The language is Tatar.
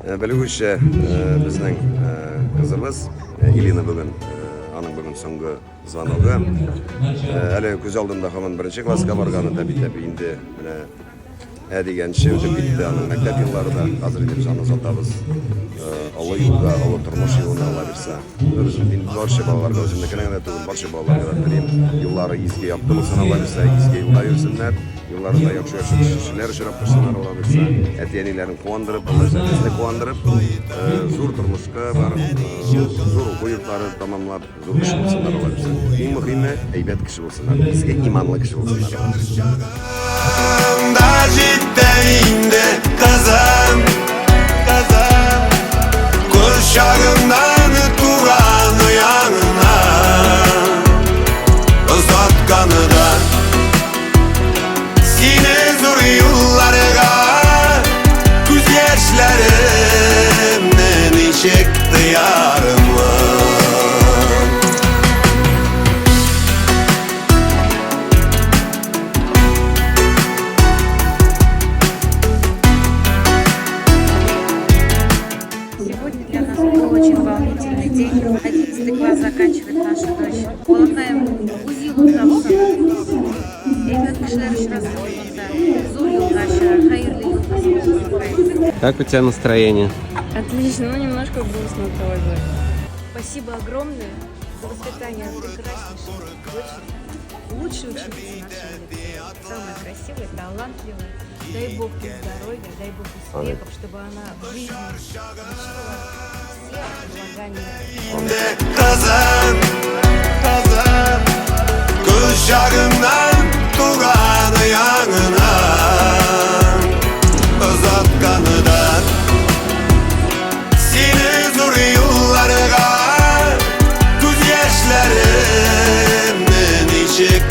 Белүегезчә, безнең кызыбыз Илина бүген, аның бүген соңгы звоногы. Әле күз алдында һаман беренче класска барганы да бит инде менә ә дигәнче үтеп китте аның мәктәп еллары да. Хәзер инде без аны озатабыз. Олы юлга, олы тормыш юлына Алла бирсә. Без мин барча балаларга үземнекенә генә түгел, барча балаларга да телим. Юллары изге, якты булсын Алла бирсә, изге юлда йөрсеннәр. Юлларында яхшы-яхшы кешеләр очрап торсыннар Алла бирсә. Әти-әниләрен куандырып, Алла бирсә, безне куандырып, зур тормышка барып, зур уку йортлары тамамлап, зур кеше булсыннар Алла бирсә. Иң мөһиме, әйбәт кеше булсыннар, изге иманлы кеше булсыннар. Да җитте инде, кызым, кызым, Кочагымнан туган янына озатканы да Сине зур юлларга күз яшьләремне ничек тыярмын? Сегодня для нас был очень волнительный день. 11 класс заканчивает наша дочь. Балакаем, үз юлын тапсын. Әйбәт кешеләр очрасын юлында. Зур юлга чыгар, хәерле юл булсын, балакаем. Как у тебя настроение? Отлично, ну немножко грустно тоже. Спасибо огромное за воспитание прекраснейшей дочери, лучшей ученицы нашего лицея, самая красивая, талантливая. Дай Бог ей здоровья, дай Бог успехов, чтобы она в жизни получила все блага мира. Инде кызым, кызым, Кочагымнан туган янына озатканы да Сине зур юлларга күз яшьләремне ничек